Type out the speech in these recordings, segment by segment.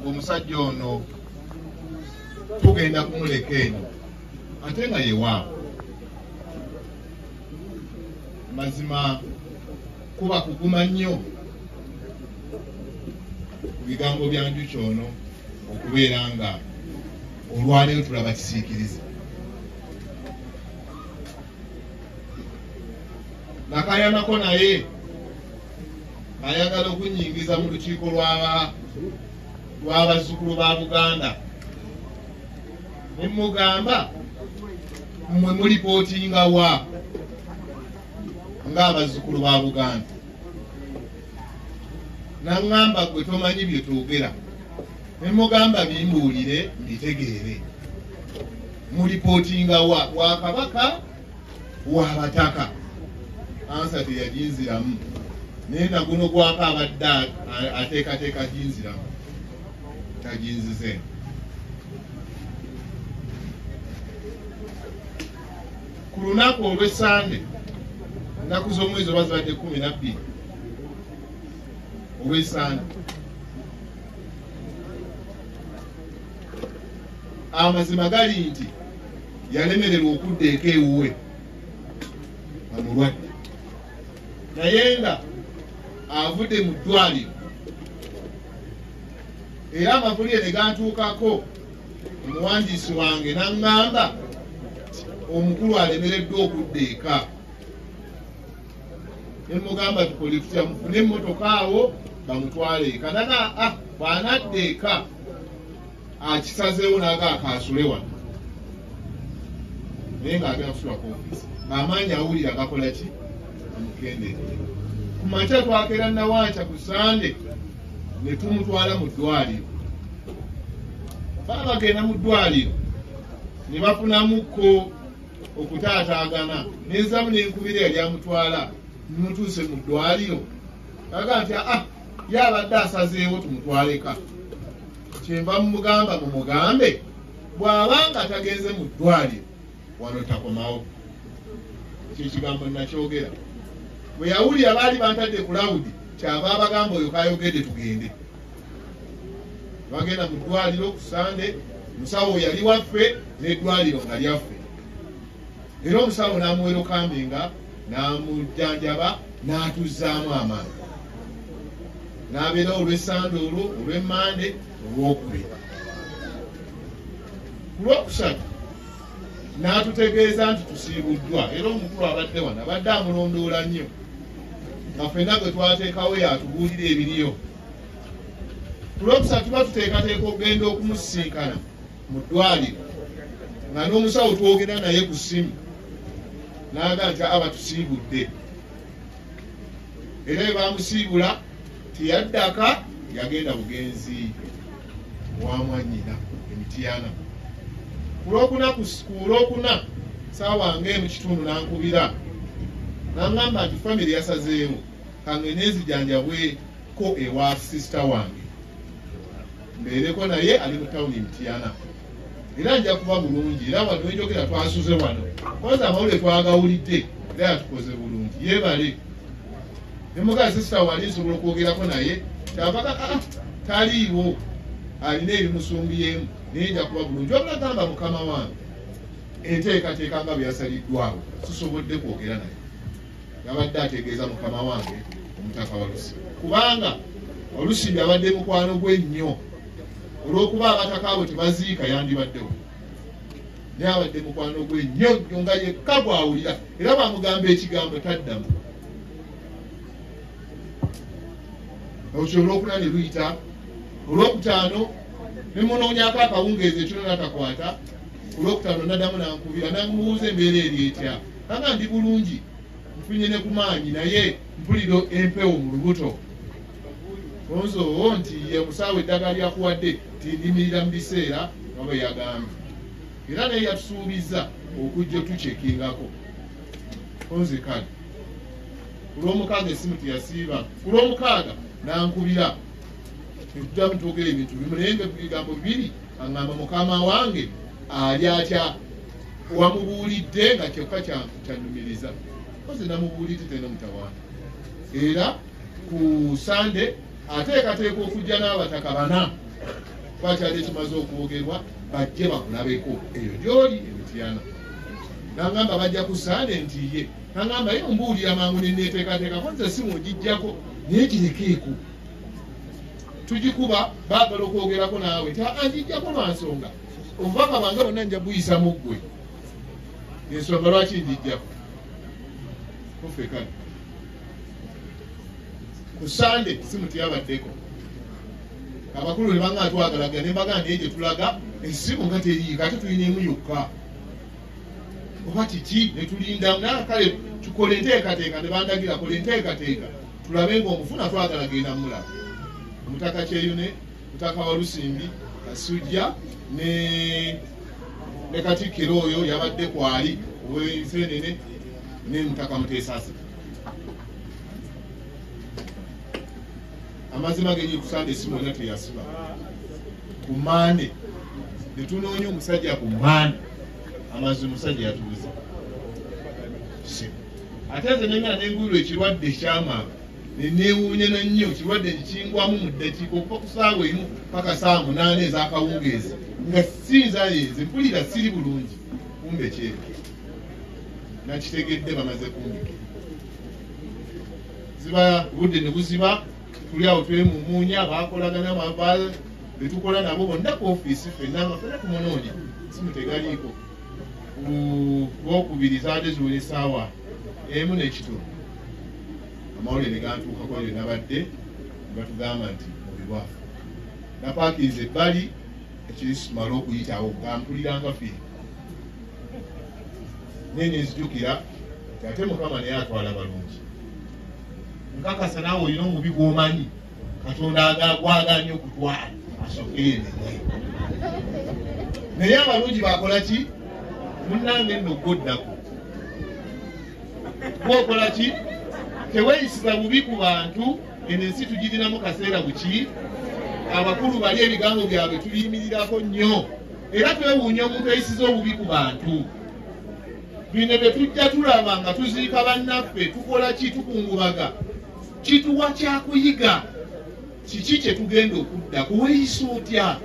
Omusajja ono tugenda kumuleka eno ate nga ye waabwe. Mazima kuba kuguma nnyo ku bigambo bya Njuki ono okubeera nga olwaleero tulaba kisiikirize. Nakayanako naye ayagala okunyingiza mu lukiiko lw'abazzukulu ba Buganda. Ne mugamba mmwe mulipootinga wa ng'abazzukulu ba Buganda. N'aŋŋamba gwe tomanyi bye twogera. Ne mugamba bimbuulire mbitegeere. Mulipootinga wa wa Kabaka wa Bataka. Ansa teyaginziramu. Naye naguno gwako abadde ateekateeka ginziramu. Taginzize. Ku lunaku olw'Essande, ennaku z'omwezi oba zibadde 12 olw'Essande, amazima gali nti yalemererwa okudda eka ewuwe nga mulwadde, naye nga avudde mu ddwaliro. Era amawulire ne gantuukako omuwandiisi wange n'aŋŋamba omukulu alemereddwa okudda eka. Ne mugamba tukole tutya, mufune emmotoka awo bamutwale eka. Naga bw'anadda eka akisazeewo n'aga akaasule wano, naye ng'agenda kusula ku ofiisi ng'amaanyi awulira gakola ki amukenderedde. Ku makya twakeera Nawanca ku Sande ne tumutwala mu ddwaliro. Baba bagenda mu ddwaliro ne bafunamukko okutaataagana, nenzaamu n'enkubira eyali amutwala, mutuuse mu ddwaliro aga nti ye abadde asazeewo tumutwaleka. Kyenva mumugamba mumugambe bw'abanga tagenze mu ddwaliro wano takomawo. Ekyo ekigambo nakyogera. Bwe yawulira baali bantadde ku lawudi, kyava abagamba oyo kayogedde tugende. Bagenda mu ddwaliro ku Sande, omusawo yali waffe n'eddwaliro nga lyaffe. Era omusawo n'amuwerokaminga n'amujjanjaba n'atuzzaamu amaanyi. N'abeerawo olw'Essande olwo, olw'Emmande, olwokubiri. Ku lwokusatu n'atutegeeza nti tusiibuddwa. Era omukulu abadde wano abadde amulondoola nnyo, nga ffenna gwe twateekawo yatubuulira ebiriyo. Ku lwokusatu tuba tuteekateeka okugenda okumusisinkana mu ddwaliro, nga n'omusawo twogera naye ku ssimu n'aga nti aba tusiibudde. Era bwe bamusiibula teyaddaka, yagenda bugenzi wa mwannyina e Mityana. Ku lwokuna ssaawa ng'emu kitundu n'ankubira n'aŋŋamba nti famire yasazeewo kangende nzijanjabweko ewa sisita wange mbeereko naye ali mu tawuni e Mityana. Era nja kuba bulungi. Era wano wenjogera twasuze wano kwanza amawulire twagawulidde era yatukoze bulungi, yeebale. Ne mukazi sisita wali nsobola okwogerako naye kyavaga taliiwo, alina ebimusumbyemu, naye nja kuba bulungi. Wabula gamba mukama wange enteekateeka nga bwe yasaliddwawo sisobodde kwogera naye. Yabadde ategeeza mukama wange omutaka Walusimbi, kubanga Walusimbi abadde mukwano gwe nnyo. Olw'okuba abataka abo tebaziika yandibaddewo, naye abadde mukwano gwe nnyo nnyo nga yekka bw'awulira, era bw'amugamba ekigambo taddamu. Olwo olwokuna ne luyita, olwokutaano ne munoonyaako akawungeezi ekiro n'atakwata. Olwokutaano naddamu n'ankubira n'amubuuza embeera eri etya, nanga ndi bulungi, nfunye ne ku maanyi, naye mpulira empewo mu lubuto. Onzo nti ye musawo eddagala lyakuwadde tindimirira mu biseera nga bwe yagambye. Era naye yatusuubizza okujja tukyekingako. Onze kale ku lwomukaaga essimu teyasiiba. Ku lwomukaaga n'ankubira netujjamu twogera ebintu bimu, naye nga ebigambo bibiri aŋŋamba mukama wange ali atya, wamubuulidde nga kyokka kyannumiriza. Koze namubuulidde talina mutawaana. Era ku Sande ateekateeka okujja n'abataka bana Kuba kyali ekimaze okwogerwa bajje bakulabeko eyo gy'oli emitiyana. Nangamba bajja ku Sande nti ye. Nangamba ye ombuulira mangu ne neeteekateekako nze simu ngiggyako naye girekeeko. Tugikuba baagala okwogerako naawe nti ngiggyako lwa nsonga. Obubaka bwange bwonna nja buyisa mu ggwe. Ensonga lwaki ngiggyako? Kuffe kale. Ku Sande simu teyabaddeko. Abakulu ne banga twagalaga ne mbagamba naye gye tulaga essimu nga teriiko ate tulina emu yokka. Oba kiki ne tulinda naye kale tukole enteekateeka ne bandagira kola enteekateeka tulabe ng'omufuna twagala genda mulaba. Omutaka Kyeyune, Mutaka Walusimbi, Kasujja ne Katikkiro oyo yabadde kwali ow'Ensenene ne Mutaka Muteesasi. Amazima genyi ku Sande essimu yonna teyasiba. Ku Mande ne tunoonya omusajja ku Mande, amazima omusajja yatubuze. Ate nze nengana nengulirwa ekirwadde eky'amangu ne neewuunya na nnyo ekirwadde kingwamu mu ddakiika okuva ku ssaawa 1 paka ssaawa 8 ez'akawungeezi nga sinza yenze mpulira siri bulungi kumbe kyebyo. Nakitegedde bamaze kumbika. Ziba budde ne buziba tuli awo twemumuunya baakolagana betukola nabo bonna ku ofiisi ffenna nga ffenna tumunoonya simu tegaliiko. Ku Lwokubiri zaadde ziwera essaawa 1:15 amawulire ne gantuukako eyo nabadde ne batugamba nti mubirwafu. Napaakinze ebbali ekirisumala okuyitawo nga mpuliranga ffe. Naye ne nzijukira nti ate Mukama naye atwala balungi. Nkakasa naawe olina omubi gw'omanyi Katonda gwagaanye okutwala asooke yenenye. Naye abalungi bakola ki? Munnange nno gwoddako. Gwokola ki? Teweeyisiza bubi ku bantu, eno ensi tugirinamu kaseera buki? Abakulu bali ebigambo byabwe tuliyimirirako nnyo. Era twewuunya omuntu eyisiza obubi ku bantu. Bino bye tujja tulaba nga tuziika bannaffe, tukola ki? Tukungubaga. Kituwa kyakuyiga. Kiki kye tugenda okudda? Kuweeyisa otya?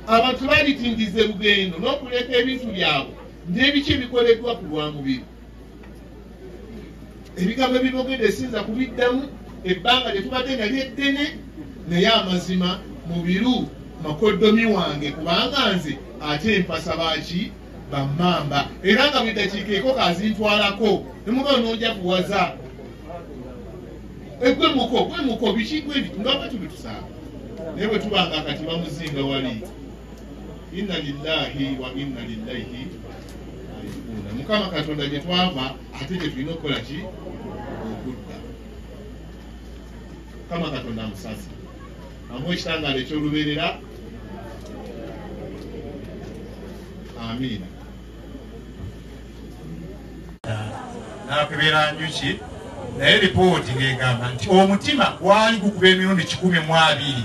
Abantu balitindiza lugendo n'okuleka ebintu byabwe n'ebiki ebikoleddwa ku lwa mubiri. Ebigambo ebibogedde sinza kubiddamu ebbanga lye tubadde nga lyeddene naye amazima mubiru makoddomi wange kubanga nze ate mpasa baaki bammamba era nga buli ddakiika eko kazintwalako ne muba n'ojja kuwaza. Egwe muko biki gwe nga bwe tubitusaba naye bwe tubanga kati bamuzinga wali. Inna lillahi wa inna ilaihi raji'un. Mukama Katonda gye twava ate gye tulina okukola ki? Okudda. Mukama Katonda amusasi amuwe ekitangaala eky'olubeerera. Amiina. N'akebera njuki naye lipooti ng'egamba nti omutima gwali gukuba emirundi 120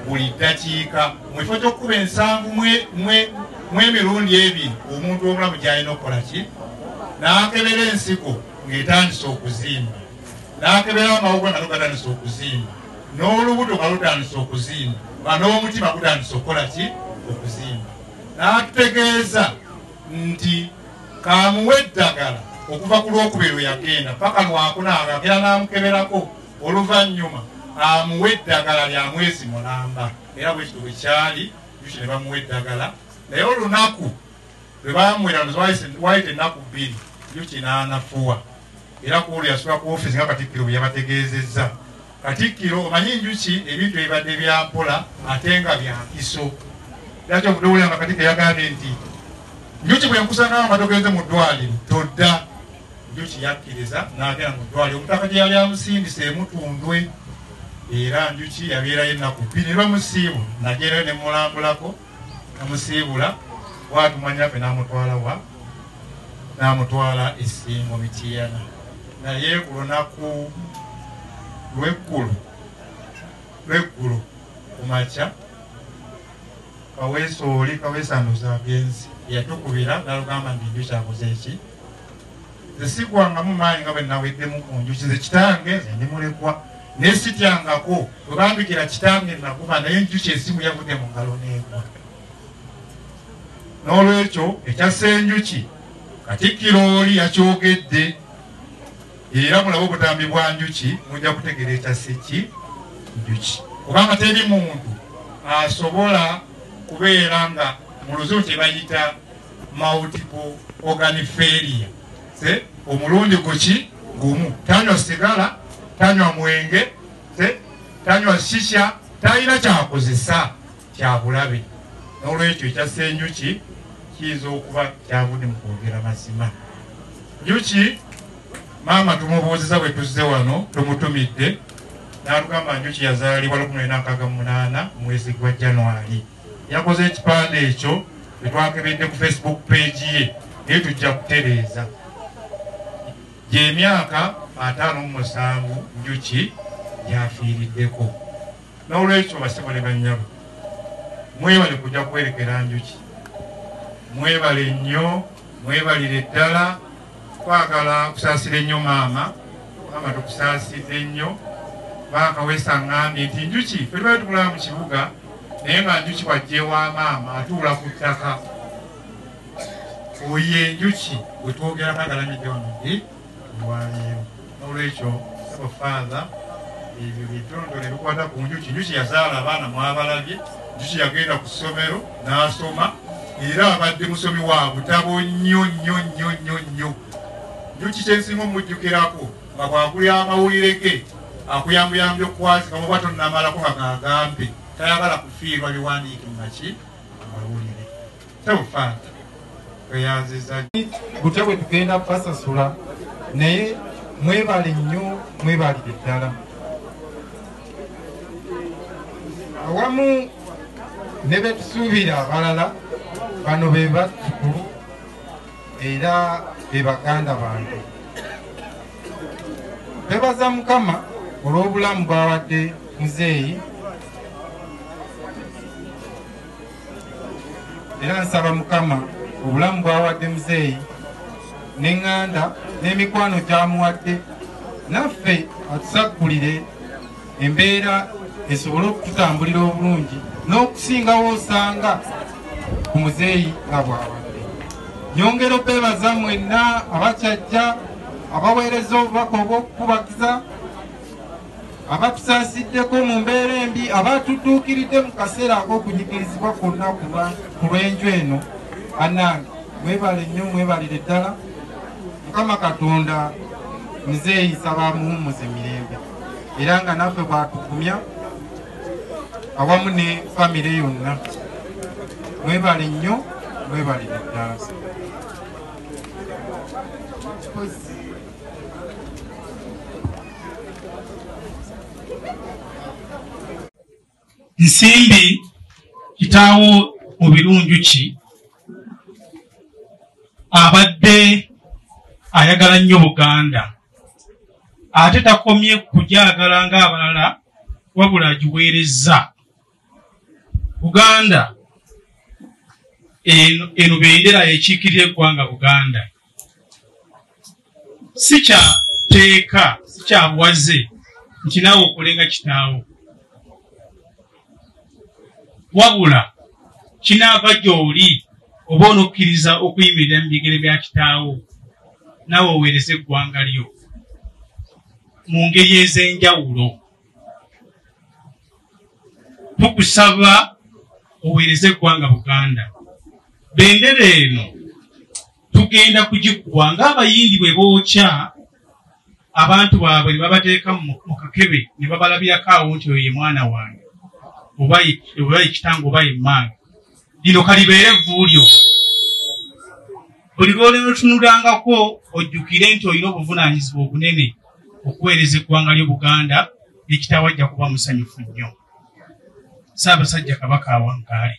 buli ddakiika mu kifo ky'okukuba 70 mu emirundi 2 omuntu omulamu gy'alina okukola ki? N'akebera ensigo ng'etandise okuzimba, n'akebera amawuggwe nga gatandise okuzimba, n'olubuto nga lutandise okuzimba, nga n'omutima gutandise okukola ki? Okuzimba. N'atutegeeza nti kamuwe eddagala okuva ku Lwokubiri lwe yagenda paka Lwakuna agenda n'amukeberako oluvannyuma amuwe eddagala lya mwezi mulamba. Era bwe kityo bwe kyali, Njuki ne bamuwa eddagala naye olunaku lwe bamuwera wayita ennaku 2 Njuki n'anafuwa. Era ku olwo yasula ku ofiisi nga Katikkiro bwe yabategeezezza. Katikkiro omanyi Njuki ebintu ebibadde bya mpola ate nga bya nkiso. Era kyovudde nga Katikkiro yagambye nti Njuki bwe nkusanga nga togenze mu ddwaliro todda. Njuki yakkiriza n'agenda mu ddwaliro omutaka gye yali amusindise emutundwe. Era Njuki yabeerayo ennaku 2 ne bamusiibula nagerayo ne mulambulako namusiibula bw'atyo mwannyinaffe n'amutwala wa? N'amutwala e Ssingo Mityana. Naye ku lunaku lw'eggulo ku makya Kaweesa oli Kaweesa ndoza agenzi yatukubira n'alugamba nti Njuki akoze ki? Nze sigwangamu maanyi nga bwe naweddemu ku Njuki, nze kitange nze ndi mulekwa Naye sityangako bwe bambikira kitange nakuba, naye Njuki esimu yavudde mu ngalo n'egwa. N'olwekyo ekya Ssenjuki Katikkiro oli yakyogedde, era mulabe obutambi bwa Njuki mujja kutegeera ekya Seki Njuki, kubanga teri muntu asobola kubeera nga mu luzungu kye bayita multiple organ failure, omulundi guki gumu, tanywa sigala, tanywa mwenge, tanywa shisha, talina kyakozesa kyabulabe. N'olwekyo ekya Ssenjuki kiyinza okuba kyavudde mu kwogera mazima. Njuki maama tumubuuziza bwe tuzze wano, tumutumidde n'atugamba Njuki yazaalibwa 1968 mwezi gwa January. Yakoze ekipande ekyo tetwakebedde ku Facebook page ye, naye tujja kutereeza. Gy'emyaka 57 Njuki gyafiiriddeko. N'olwekyo bassebo ne bannyabo, mwebale kujja kuwerekera Njuki, mwebale nnyo, mwebalire ddala. Twagala kusaasira ennyo maama, maama tukusaasidde nnyo. Baakawesa ŋŋambye nti Njuki ffe tubadde tumulaba mu kibuga, naye nga Njuki bw'ajja ewa maama atuula ku ttaka. Oyo Enjuki bwe twogerako agalamidde wano ddi olwaleero. N'olwekyo ssebo Father, ebyo bitonotono ebikwata ku Njuki. Njuki yazaala abaana mwabalabye, Njuki yagenda ku ssomero n'asoma, era abadde musomi wa butabo nnyo nnyo nnyo nnyo nnyo. Njuki kyensinga omujjukirako nga bw'agulya amawulire ge akuyambuyambye okukwasika oba tonnamalako nga gagambe tayagala kufiirwa biwandiike mu maki amawulire. Ssebo Father, tweyanziza. Butya bwe tugenda kubasasula, naye mwebale nnyo, mwebalire ddala. Awamu ne betusuubira abalala, bano be bazzukulu era be baganda bange. Twebaza Mukama olw'obulamu bw'awadde muzeeyi, era nsaba Mukama obulamu bw'awadde muzeeyi n'eŋŋanda n'emikwano gy'amuwadde, naffe atusaggulire embeera esobole okututambulira obulungi n'okusingawo osanga ku muzeeyi nga bw'awadde. Nyongera okwebaza mwenna abakyajja, abaweereza obubaka obw'okukubagiza, abatusaasiddeko mu mbeera embi, abatutuukiridde mu kaseera ak'okunyigirizibwa kwonna ku lw'enju eno. Bannange mwebale nnyo, mwebalire ddala. Mukama Katonda muzeeyi nsaba amuwummuze mirembe, era nga naffe bw'atugumya awamu ne famire yonna. Mwebale nnyo, mwebalire ddala. Nsimbi kitaawo Mubiru Njuki abadde ayagala nnyo Buganda, ate takomye kugyagala ng'abalala, wabula agiweerezza. Buganda eno bendera ekiikirira eggwanga Buganda. Si kya tteeka, si kya buwaze nti naawe okole nga kitaawo, wabula kinaava gy'oli oba onokkiriza okuyimirira mu bigere bya kitaawo, naawe oweereze eggwanga lyo mu ngeri ez'enjawulo. Tukusaba oweereze eggwanga Buganda. Bendera eno tugenda kugikuwa ng'Abayindi bwe bookya abantu baabwe ne babateeka mu kakebe ne babalabirako awo nti oyo ye mwana wange oba ye kitange oba ye mmange. Lino kalibeere evvu lyo. Buli lw'olinotunulangako ojjukire nti olina obuvunaanyizibwa obunene okuweereza eggwanga lyo Buganda, ne kitaawo ajja kuba musanyufu nnyo. Ssaabasajja Kabaka awangaale.